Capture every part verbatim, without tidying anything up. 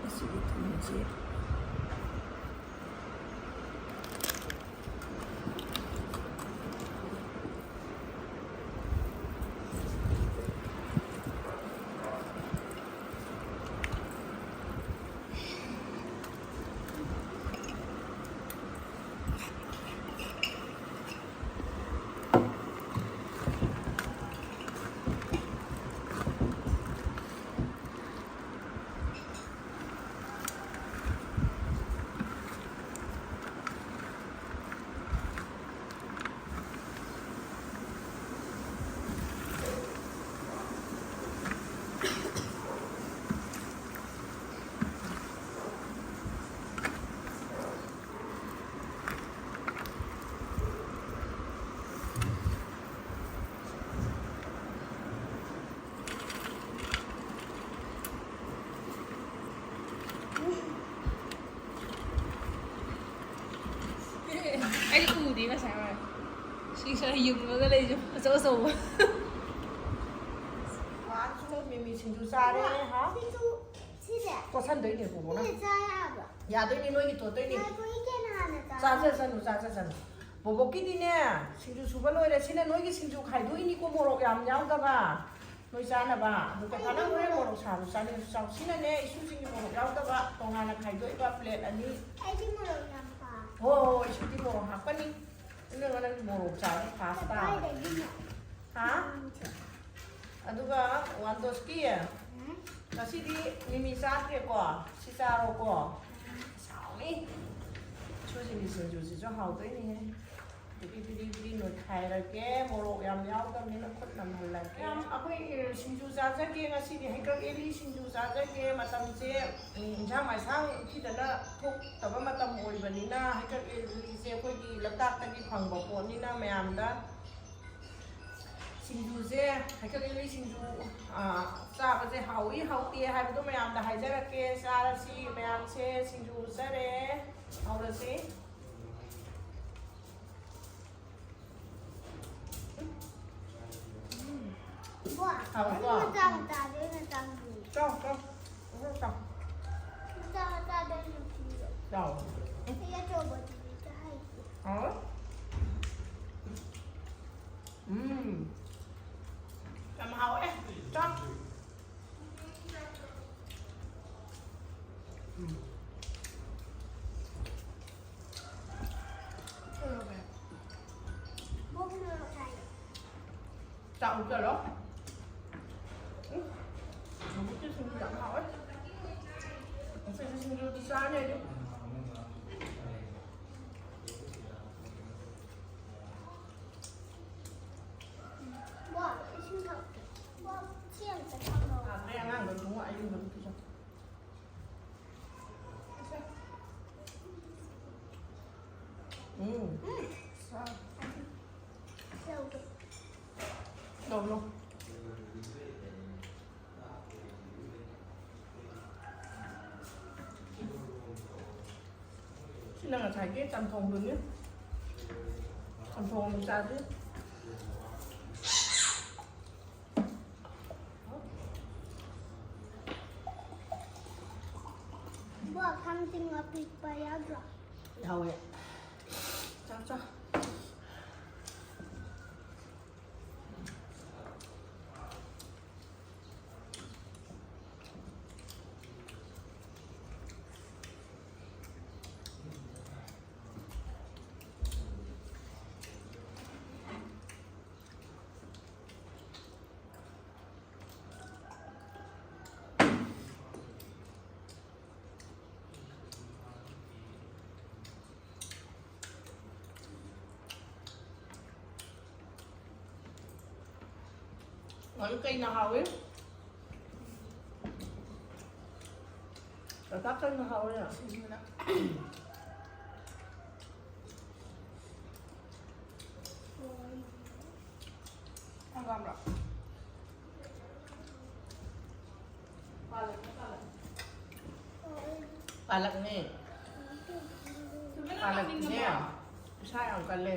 ꯑꯁꯤꯒꯤ ꯊꯨꯝꯁꯦ꯫ ꯑꯩ ꯎꯗꯦ ꯉꯁꯥꯏ ꯋꯥꯏ꯫ ꯁꯤ ꯉꯁꯥꯏ ꯌꯨꯡꯉꯒ ꯂꯩꯁꯨ ꯑꯆꯧ ꯑꯆꯧꯕ꯫ ꯃꯥꯁꯨ ꯃꯤꯃꯤ ꯁꯤꯡꯖꯨ ꯆꯥꯔꯦ, ꯍꯥ? ꯁꯤꯁꯨ, ꯁꯤꯁꯦ? ꯀꯣꯠꯁꯟꯗꯣꯏꯅꯦ, ꯕꯣꯕꯣꯅ꯫ ꯁꯤꯁꯦ ꯆꯥ ꯌꯥꯕ꯭ꯔꯣ? ꯌꯥꯗꯣꯏꯅꯦ, ꯅꯣꯏꯒꯤ ꯇꯣꯠꯇꯣꯏꯅꯦ꯫ ꯉꯥꯏꯈꯣ, ꯏꯆꯦꯅ ꯍꯥꯟꯅ ꯆꯥ꯫ ꯆꯥꯖꯁꯅꯨ, ꯆꯥꯖꯁꯅꯨ꯫ ꯕꯣꯕꯣꯛꯀꯤꯗꯤꯅꯦ, ꯁꯤꯡꯖꯨ ꯁꯨꯕ ꯂꯣꯏꯔꯦ꯫ ꯁꯤꯅ ꯅꯣꯏꯒꯤ ꯁꯤꯡꯖꯨ ꯈꯥꯏꯗꯣꯛꯏꯅꯤꯀꯣ, ꯃꯣꯔꯣꯛ ꯌꯥꯝ ꯌꯥꯎꯗꯕ꯫ ꯅꯣꯏ ꯆꯥꯅꯕ꯫ ꯑꯗꯨ ꯄꯩꯁꯥ ꯅꯪ ꯍꯣꯔꯦꯟ ꯃꯣꯔꯣꯛ ꯁꯥꯕ ꯆꯥꯅꯤꯡꯉꯁꯨ ꯆꯥꯎ꯫ ꯁꯤꯅꯅꯦ, ꯏꯁꯨꯁꯤꯡꯒꯤ ꯃꯣꯔꯣꯛ ꯌꯥꯎꯗꯕ ꯇꯣꯉꯥꯟꯅ ꯈꯥꯏꯗꯣꯛꯏꯕ ꯄ꯭ꯂꯦꯠ ꯑꯅꯤ꯫ ꯑꯩꯗꯤ ꯃꯣꯔꯣꯛ ꯌꯥꯝ ꯄꯥꯝꯃꯦ꯫ ꯍꯣꯏ, ꯍꯣꯏ, ꯍꯣꯏ, ꯏꯁꯨꯗꯤ ꯃꯣꯔꯣꯛ ꯍꯥꯞꯀꯅꯤ꯫ ꯅꯪ ꯉꯔꯥꯡ ꯃꯣꯔꯣꯛ ꯆꯥꯕ ꯐꯥꯁ ꯇꯥꯕ꯫ ꯀꯗꯥꯏꯗꯒꯤꯅꯣ? ꯍꯥ? ꯑꯗꯨꯒ ꯋꯥꯟꯗꯣꯁꯀꯤ ꯉꯁꯤꯗꯤ ꯃꯤꯃꯤ ꯆꯥꯗ꯭ꯔꯦꯀꯣ꯫ ꯁꯤ ꯆꯥꯔꯣꯀꯣ꯫ ꯁꯥꯎꯅꯤ꯫ ꯁꯨꯖꯤꯒꯤ ꯁꯤꯡꯖꯨꯁꯤꯁꯨ ꯍꯥꯎꯗꯣꯏꯅꯤꯍꯦ꯫ ꯕꯤꯗꯤ ꯕꯤꯗꯤ ꯕꯤꯗꯤ ꯅꯣꯏꯈꯥꯏꯔꯒꯦ꯫ ꯃꯣꯔꯣꯛ ꯌꯥꯝ ꯌꯥꯎꯗꯕꯅꯤꯅ ꯈꯨꯠ ꯅꯝꯍꯜꯂꯒꯦ꯫ ꯌꯥꯝ ꯑꯩꯈꯣꯏ ꯁꯤꯡꯖꯨ ꯆꯥꯖꯒꯦ ꯉꯁꯤꯗꯤ꯫ ꯍꯩꯀꯛ ꯑꯦꯂꯤ ꯁꯤꯡꯖꯨ ꯆꯥꯖꯒꯦ꯫ ꯃꯇꯝꯁꯦ ꯎꯝ, ꯏꯟꯁꯥꯡ ꯃꯥꯏꯁꯥꯡ ꯊꯤꯗꯅ ꯊꯣꯛꯇꯕ ꯃꯇꯝ ꯑꯣꯏꯕꯅꯤꯅ ꯍꯩꯀꯛ ꯑꯦꯂꯤꯁꯦ ꯑꯩꯈꯣꯏꯒꯤ ꯂꯣꯛꯇꯥꯛꯇꯒꯤ ꯐꯪꯕ ꯄꯣꯠꯅꯤꯅ ꯃꯌꯥꯝꯗ ꯁꯤꯡꯖꯨꯁꯦ, ꯍꯩꯀꯛ ꯑꯦꯂꯤ ꯁꯤꯡꯖꯨ, ꯑꯥ, ꯆꯥꯕꯁꯦ ꯍꯥꯎꯏ ꯍꯥꯎꯇꯦ ꯍꯥꯏꯕꯗꯣ ꯃꯌꯥꯝꯗ ꯍꯥꯏꯖꯔꯛꯀꯦ꯫ ꯆꯥꯔꯁꯤ ꯃꯌꯥꯝꯁꯦ, ꯁꯤꯡꯖꯨ ꯆꯥꯔꯦ꯫ ꯍꯧꯔꯁꯤ꯫ ꯕꯣ, ꯍꯥꯎꯕ꯭ꯔꯣ? ꯑꯗꯨ ꯃꯆꯥ ꯃꯆꯥꯗꯣ ꯑꯣꯏꯅ ꯆꯥꯅꯤꯡꯉꯦ꯫ ꯆꯥꯎ, ꯆꯥꯎ꯫ ꯑꯗꯨ ꯆꯥꯎ꯫ ꯃꯆꯥ ꯃꯆꯥꯗꯣ ꯑꯣꯏꯅ ꯄꯤꯔꯣ꯫ ꯆꯥꯎ꯫ ꯑꯩ ꯑꯆꯧꯕꯗꯨꯗꯤ ꯆꯥ ꯍꯩꯇꯦ꯫ ꯍꯥꯎꯋꯦ? ꯎꯝ꯫ ꯌꯥꯝ ꯍꯥꯎꯋꯦ꯫ ꯆꯥꯎ꯫ ꯎꯝ꯫ ꯕꯣꯛ ꯃꯣꯔꯣꯛ ꯆꯥꯏ꯫ ꯆꯥꯛ ꯎꯠꯆꯔꯣ꯫ ꯎꯝ, ꯍꯧꯖꯤꯛꯇꯤ ꯁꯤꯡꯖꯨ ꯌꯥꯝ ꯍꯥꯎꯋꯦ꯫ ꯉꯁꯤꯗꯤ ꯁꯤꯡꯖꯨꯗꯤ ꯆꯥꯅꯤ ꯑꯩꯗꯤ꯫ ꯕꯣꯛ, ꯏꯁꯤꯡ ꯊꯛꯀꯦ꯫ ꯕꯣꯛ, ꯏꯁꯤꯡ ꯑꯝꯇ ꯊꯛꯂꯛꯑꯣ꯫ ꯍꯥꯎꯈ꯭ꯔꯦ ꯑꯉꯥꯡꯗꯣ ꯊꯣꯡꯉꯣ ꯑꯌꯤꯡꯕꯗꯨ ꯄꯤꯖꯧ꯫ ꯎꯝ꯫ ꯂꯧꯒꯦ꯫ ꯂꯧ, ꯂꯧ꯫ ꯁꯤꯅ ꯉꯁꯥꯏꯒꯤ ꯆꯝꯊꯣꯡꯗꯨꯅꯤ꯫ ꯆꯝꯊꯣꯡ ꯑꯃꯨꯛ ꯆꯥꯁꯤ꯫ ꯕꯣꯛ, ꯊꯥꯡꯖꯤꯡ ꯑꯄꯤꯛꯄ ꯌꯥꯎꯗ꯭ꯔꯣ? ꯌꯥꯎꯋꯦ꯫ ꯆꯥꯎ, ꯆꯥꯎ꯫ ꯍꯧꯖꯤꯛ ꯀꯩꯅ ꯍꯥꯎꯏ? ꯀꯀꯥ ꯀꯩꯅ ꯍꯥꯎꯏ? ꯁꯤꯡꯖꯨꯅ꯫ ꯍꯪꯒꯥꯝꯔꯣ? ꯄꯥꯜꯂꯛꯅꯦ, ꯄꯥꯜꯂꯛꯅꯦ꯫ ꯄꯥꯜꯂꯛꯅꯦ꯫ ꯇꯨꯃꯤꯟꯅ ꯄꯥꯜꯂꯛꯅꯦ꯫ ꯅꯣꯛꯅꯤꯡꯒꯅꯣ꯫ ꯏꯁꯥ ꯌꯥꯝ ꯀꯜꯂꯦ꯫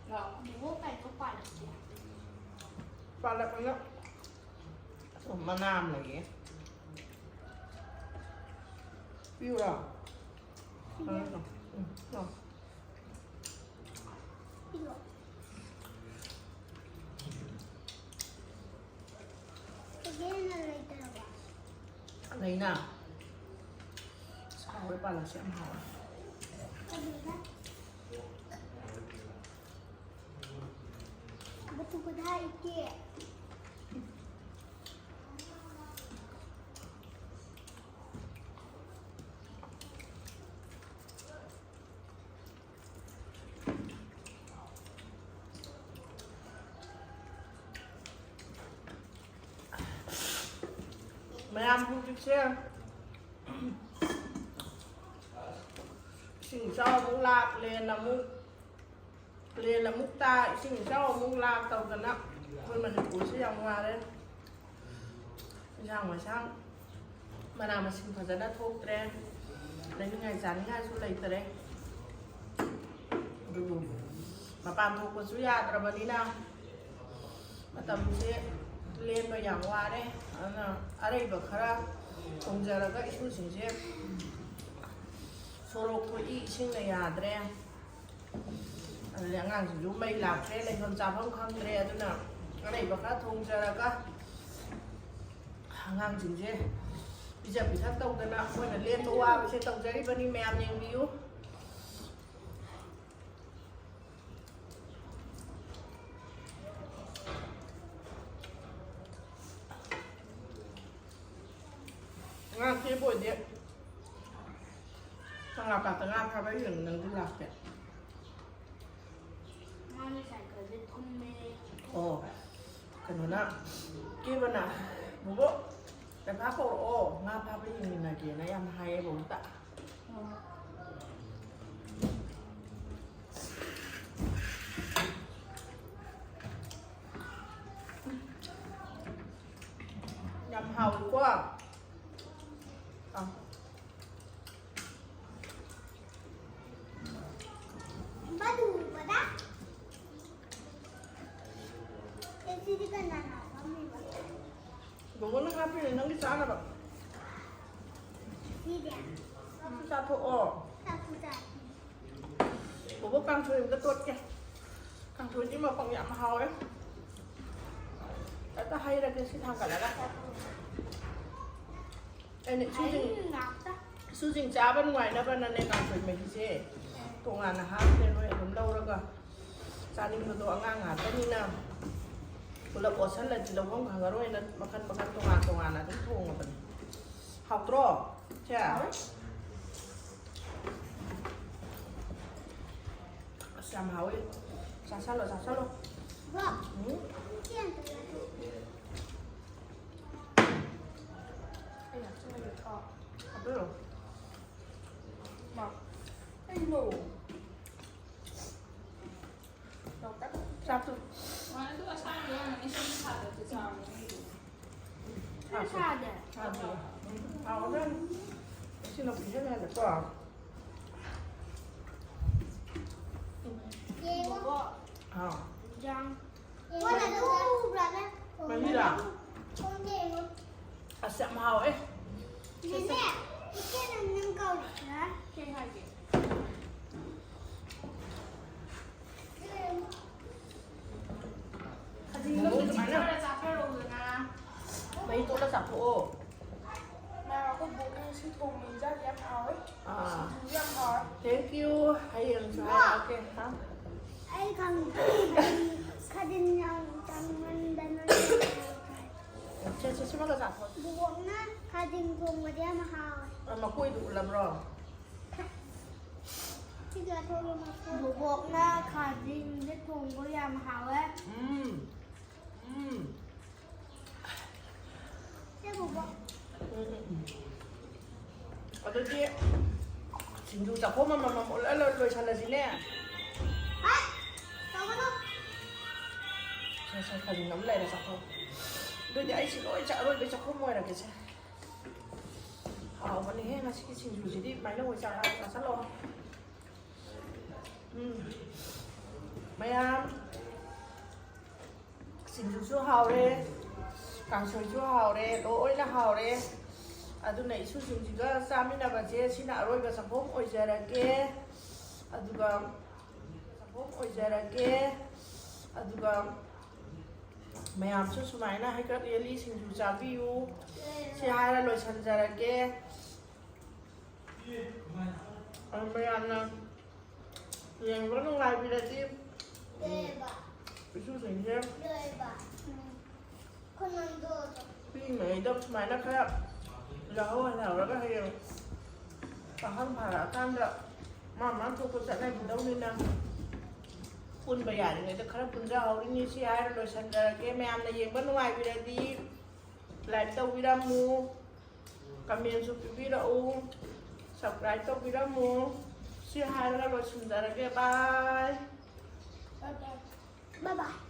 ꯂꯥꯛꯑꯣ꯫ ꯅꯦꯍꯣ ꯀꯩꯅꯣ ꯄꯥꯜꯂꯛꯁꯦ꯫ ꯄꯥꯜꯂꯛꯅꯦ꯫ ꯑꯣ, ꯃꯅꯥ ꯑꯃ ꯂꯩꯌꯦ꯫ ꯄꯤꯌꯨꯔꯣ? ꯄꯤꯌꯨ꯫ ꯎꯝ, ꯂꯥꯛꯑꯣ꯫ ꯄꯤꯌꯨ꯫ ꯆꯦꯆꯦꯅ ꯂꯩꯇ꯭ꯔꯕꯣ? ꯂꯩꯅ꯫ ꯑꯁ, ꯍꯥꯎꯋꯦ, ꯄꯥꯜꯂꯛꯁꯦ ꯌꯥꯝ ꯍꯥꯎꯋꯦ꯫ ꯑꯗꯨꯗ꯫ ꯑꯗꯨ ꯄꯨꯈꯣꯗꯥ ꯏꯆꯦ꯫ ꯃꯌꯥꯝ ꯍꯧꯖꯤꯛꯁꯦ ꯏꯁꯤꯡ ꯏꯆꯥꯎ ꯑꯃꯨꯛ ꯂꯥꯛ, ꯂꯦꯟ ꯑꯃꯨꯛ, ꯂꯦꯟ ꯑꯃꯨꯛ ꯇꯥ, ꯏꯁꯤꯡ ꯏꯆꯥꯎ ꯑꯃꯨꯛ ꯂꯥꯛ ꯇꯧꯗꯅ ꯑꯩꯈꯣꯏ ꯃꯅꯤꯄꯨꯔꯁꯤ ꯌꯥꯝ ꯋꯥꯔꯦ꯫ ꯏꯟꯁꯥꯡ ꯃꯩꯁꯥꯡ ꯃꯅꯥ ꯃꯁꯤꯡ ꯐꯖꯅ ꯊꯣꯛꯇ꯭ꯔꯦ, ꯂꯩꯅꯤꯡꯉꯥꯏ ꯆꯥꯅꯤꯡꯉꯥꯏꯁꯨ ꯂꯩꯇꯔꯦ꯫ ꯑꯗꯨꯕꯨ ꯃꯄꯥꯟ ꯊꯣꯛꯄꯁꯨ ꯌꯥꯗ꯭ꯔꯕꯅꯤꯅ ꯃꯇꯝꯁꯦ ꯂꯦꯟꯕ ꯌꯥꯝ ꯋꯥꯔꯦ꯫ ꯑꯗꯨꯅ ꯑꯔꯩꯕ ꯈꯔ ꯊꯣꯡꯖꯔꯒ ꯏꯁꯨꯁꯤꯡꯁꯦ ꯁꯣꯔꯣꯛ ꯊꯣꯛꯏ, ꯏꯁꯤꯡꯅ ꯌꯥꯗ꯭ꯔꯦ꯫ ꯑꯗꯨꯗꯤ ꯑꯉꯥꯡꯁꯤꯡꯁꯨ ꯃꯩ ꯂꯥꯛꯇ꯭ꯔꯦ, ꯂꯩꯐꯝ ꯆꯥꯐꯝ ꯈꯪꯗ꯭ꯔꯦ꯫ ꯑꯗꯨꯅ ꯑꯔꯩꯕ ꯈꯔ ꯊꯣꯡꯖꯔꯒ ꯑꯉꯥꯡꯁꯤꯡꯁꯦ ꯄꯤꯖ ꯄꯤꯊꯛ ꯇꯧꯗꯅ ꯃꯣꯏꯅ ꯂꯦꯟꯕ ꯋꯥꯕꯁꯦ ꯇꯧꯖꯔꯤꯕꯅꯤ꯫ ꯃꯌꯥꯝ ꯌꯦꯡꯕꯤꯌꯨ꯫ ꯉꯥ ꯀꯦꯕ ꯑꯣꯏꯗꯤ ꯀꯪꯂꯥꯄꯥꯠꯇ ꯉꯥ ꯐꯥꯕ ꯌꯦꯡꯕ ꯅꯪꯗꯤ ꯂꯥꯛꯇꯦ꯫ ꯃꯥꯒꯤ ꯁꯥꯏꯀꯜꯁꯦ ꯊꯨꯝꯃꯦ꯫ ꯑꯣ꯫ ꯀꯩꯅꯣꯅ, ꯀꯦꯕꯅ, "ꯕꯣꯕꯣꯛ, ꯂꯩꯐꯥ ꯀꯧꯔꯛꯑꯣ, ꯉꯥ ꯐꯥꯕ ꯌꯦꯡꯃꯤꯟꯅꯒꯦꯅ" ꯌꯥꯝ ꯍꯥꯏꯌꯦ ꯕꯣꯕꯣꯛꯇ꯫ ꯌꯥꯝ ꯍꯥꯎꯋꯤꯀꯣ꯫ ꯑꯥ꯫ ꯕꯗꯨ ꯕꯗꯥ꯫ ꯑꯦ, ꯁꯤꯗꯤ ꯀꯅꯥꯅ ꯐꯝꯃꯤꯕ? ꯕꯣꯕꯣꯛꯅ ꯍꯥꯞꯄꯤꯅꯦ ꯅꯪꯒꯤ ꯆꯥꯅꯕ꯫ ꯁꯤꯗꯤ? ꯁꯤ ꯆꯥꯊꯣꯛꯑꯣ꯫ ꯆꯥꯛꯁꯨ ꯆꯥꯗ꯭ꯔꯤ꯫ ꯕꯣꯕꯣꯛ ꯀꯥꯡꯁꯣꯏ ꯑꯝꯇ ꯇꯣꯠꯀꯦ꯫ ꯀꯥꯡꯁꯣꯏꯗꯤ ꯃꯄꯪ ꯌꯥꯝ ꯍꯥꯎꯋꯦ꯫ ꯑꯝꯇ ꯍꯩꯔꯒꯦ ꯁꯤ ꯊꯥꯡꯒꯠꯂꯒ꯫ ꯑꯩꯅ ꯏꯁꯨꯁꯤꯡ, ꯍꯩ ꯉꯥꯛꯇ꯫ ꯏꯁꯨꯁꯤꯡ ꯆꯥꯕ ꯅꯨꯡꯉꯥꯏꯅꯕꯅꯅꯦ ꯀꯥꯡꯁꯣꯏ ꯃꯍꯤꯁꯦ ꯇꯣꯉꯥꯟꯅ ꯍꯥꯞꯄꯦ꯫ ꯅꯣꯏ ꯑꯗꯨꯝ ꯂꯧꯔꯒ ꯆꯥꯅꯤꯡꯕꯗꯣ ꯑꯉꯥꯡ ꯉꯥꯛꯇꯅꯤꯅ ꯄꯨꯂꯞ ꯑꯣꯠꯁꯜꯂꯗꯤ ꯂꯧꯐꯝ ꯈꯪꯉꯔꯣꯏꯅ ꯃꯈꯟ ꯃꯈꯟ ꯇꯣꯉꯥꯟ ꯇꯣꯉꯥꯟꯅ ꯑꯗꯨꯝ ꯊꯣꯡꯉꯕꯅꯦ꯫ ꯍꯥꯎꯇ꯭ꯔꯣ? ꯁꯦ? ꯍꯥꯎꯋꯦ꯫ ꯑꯁ, ꯌꯥꯝ ꯍꯥꯎꯋꯦ꯫ ꯆꯥꯁꯜꯂꯣ, ꯆꯥꯁꯜꯂꯣ꯫ ꯋꯥ꯫ ꯎꯝ꯫ ꯁꯤ ꯑꯝꯇ ꯆꯥꯊꯣꯛꯀꯦ꯫ ꯑꯩ ꯍꯥꯞꯆꯤꯟꯕꯤꯒꯦ ꯊꯥꯎ꯫ ꯍꯥꯞꯆꯤꯜꯂꯣ꯫ ꯃꯥ꯫ ꯑꯩ ꯂꯣ꯫ ꯆꯥꯛꯇꯨ꯫ ꯃꯥ ꯑꯗꯨ ꯑꯁꯥꯡꯕ ꯑꯣꯏꯔꯝꯒꯅꯤ, ꯁꯨꯝ ꯁꯥꯗꯕꯁꯦ ꯆꯥꯎꯔꯦ ꯑꯩꯒꯤꯗꯤ꯫ ꯁꯥꯗꯦ꯫ ꯁꯥꯗꯦ꯫ ꯎꯝ, ꯍꯥꯎꯔꯗ꯭ꯔꯥ? ꯁꯤꯅ ꯄꯤꯖꯔꯦ ꯍꯥꯏꯕꯀꯣ꯫ ꯌꯦꯡꯉꯣ꯫ ꯕꯣꯕꯣꯛ꯫ ꯍꯥꯎ꯫ ꯏꯟꯖꯥꯡ꯫ ꯃꯍꯤꯔꯥ? ꯑꯁ, ꯌꯥꯝ ꯍꯥꯎꯋꯦ꯫ ꯅꯦꯅꯦ, ꯏꯆꯦꯅ ꯅꯪ ꯀꯧꯔꯤ꯫ ꯍꯥ? ꯀꯩ ꯍꯥꯏꯒꯦ? ꯈꯖꯤꯡꯗꯣ ꯑꯗꯨꯃꯥꯏꯅ ꯈꯔ ꯆꯥꯊꯔꯛꯎꯗꯅ꯫ ꯃꯍꯤ ꯇꯣꯠꯂ ꯆꯥꯊꯣꯛꯑꯣ꯫ ꯃꯥ ꯑꯩꯈꯣꯏ ꯕꯣꯛꯅ ꯉꯁꯤ ꯊꯣꯡꯕ ꯏꯟꯖꯥꯡ ꯌꯥꯝ ꯍꯥꯎꯋꯦ꯫ ꯑꯥ꯫ ꯁꯤꯡꯖꯨꯁꯨ ꯌꯥꯝ ꯍꯥꯎꯋꯦ꯫ Thank you꯫ ꯍꯌꯦꯡꯁꯨ ꯍꯥꯏꯔꯛꯑꯒꯦ꯫ ꯍꯥ? ꯑꯩ ꯈꯪꯗꯦ꯫ ꯈꯖꯤꯡ ꯌꯥꯝ ꯆꯥꯅꯤꯡꯃꯟꯗꯅ꯫ ꯁꯦ, ꯁꯦ, ꯁꯤꯃꯒ ꯆꯥꯊꯣꯛ꯫ ꯕꯣꯕꯣꯛꯅ ꯈꯖꯤꯡ ꯊꯣꯡꯕꯗꯤ ꯌꯥꯝ ꯍꯥꯎꯋꯦ꯫ ꯑ, ꯃꯀꯣꯏꯗꯨ ꯎꯠꯂꯕ꯭ꯔꯣ? ꯁꯤꯒ ꯊꯣꯡꯕ ꯃꯀꯣꯏ꯫ ꯕꯣꯕꯣꯛꯅ ꯈꯖꯤꯡꯁꯦ ꯊꯣꯡꯕ ꯌꯥꯝ ꯍꯥꯎꯋꯦ꯫ ꯎꯝ꯫ ꯎꯝ꯫ ꯆꯥꯛꯈꯣꯝ ꯑꯃꯃꯝ ꯎꯠꯂ ꯂꯣꯏ-, ꯂꯣꯏꯁꯜꯂꯁꯤꯅꯦ꯫ ꯁꯦ, ꯁꯦ, ꯈꯖꯤꯡ ꯑꯃ ꯂꯩꯔꯦ ꯆꯥꯛꯈꯣꯝ꯫ ꯑꯗꯨꯗꯤ ꯑꯩꯁꯤ ꯂꯣꯏ ꯆꯥ-, ꯑꯔꯣꯏꯕꯩ ꯆꯥꯛꯈꯣꯝ ꯑꯣꯏꯔꯒꯦꯁꯦ꯫ ꯍꯥꯎꯕꯅꯤꯍꯦ ꯉꯁꯤꯒꯤ ꯁꯤꯡꯖꯨꯁꯤꯗꯤ꯫ ꯑꯗꯨꯃꯥꯏꯅ ꯑꯣꯏ ꯆꯥꯔ ꯆꯥꯁꯜꯂꯣ꯫ ꯎꯝ꯫ ꯃꯌꯥꯝ ꯁꯤꯡꯖꯨꯁꯨ ꯍꯥꯎꯔꯦ, ꯀꯥꯡꯁꯣꯏꯁꯨ ꯍꯥꯎꯔꯦ, ꯂꯣꯏꯅ ꯍꯥꯎꯔꯦ꯫ ꯑꯗꯨꯅ ꯏꯁꯨꯁꯤꯡꯁꯤꯒ ꯆꯥꯃꯤꯟꯅꯕꯁꯦ ꯁꯤꯅ ꯑꯔꯣꯏꯕ ꯆꯥꯛꯈꯣꯝ ꯑꯣꯏꯖꯔꯒꯦ꯫ ꯑꯗꯨꯒ ꯆꯥꯛꯈꯣꯝ ꯑꯣꯏꯖꯔꯒꯦ꯫ ꯑꯗꯨꯒ ꯃꯌꯥꯝꯁꯨ ꯁꯨꯃꯥꯏꯅ ꯍꯩꯀꯛ ꯌꯦꯂꯤ ꯁꯤꯡꯖꯨ ꯆꯥꯕꯤꯌꯨ꯫ ꯁꯤ ꯍꯥꯏꯔ ꯂꯣꯏꯁꯤꯟꯖꯔꯒꯦ꯫ ꯑꯗꯨ ꯃꯌꯥꯝꯅ ꯌꯦꯡꯕ ꯅꯨꯡꯉꯥꯏꯕꯤꯔꯗꯤ, ꯎꯝ, ꯏꯁꯨꯁꯤꯡꯁꯦ ꯄꯤꯛꯏꯉꯩꯗ ꯁꯨꯃꯥꯏꯅ ꯈꯔ ꯌꯥꯎꯍꯧꯍꯜꯍꯧꯔꯒ ꯍꯌꯦꯡ ꯄꯥꯈꯪ ꯐꯥꯔꯛꯑꯀꯥꯟꯗ ꯃꯥ ꯃꯥ ꯊꯣꯛꯄ ꯆꯠꯅꯈꯤꯗꯧꯅꯤꯅ ꯄꯨꯟꯕ ꯌꯥꯔꯤꯉꯩꯗ ꯈꯔ ꯄꯨꯟꯖꯍꯧꯔꯤꯅꯤ꯫ ꯁꯤ ꯍꯥꯏꯔ ꯂꯣꯏꯁꯟꯖꯔꯒꯦ꯫ ꯃꯌꯥꯝꯅ ꯌꯦꯡꯕ ꯅꯨꯡꯉꯥꯏꯕꯤꯔꯗꯤ like ꯇꯧꯕꯤꯔꯝꯃꯨ, commentꯁꯨ ꯄꯤꯕꯤꯔꯛꯎ, subscribe ꯇꯧꯕꯤꯔꯝꯃꯨ꯫ ꯁꯤ ꯍꯥꯏꯔꯒ ꯂꯣꯏꯁꯤꯟꯖꯔꯒꯦ꯫ Bye꯫ Bye bye꯫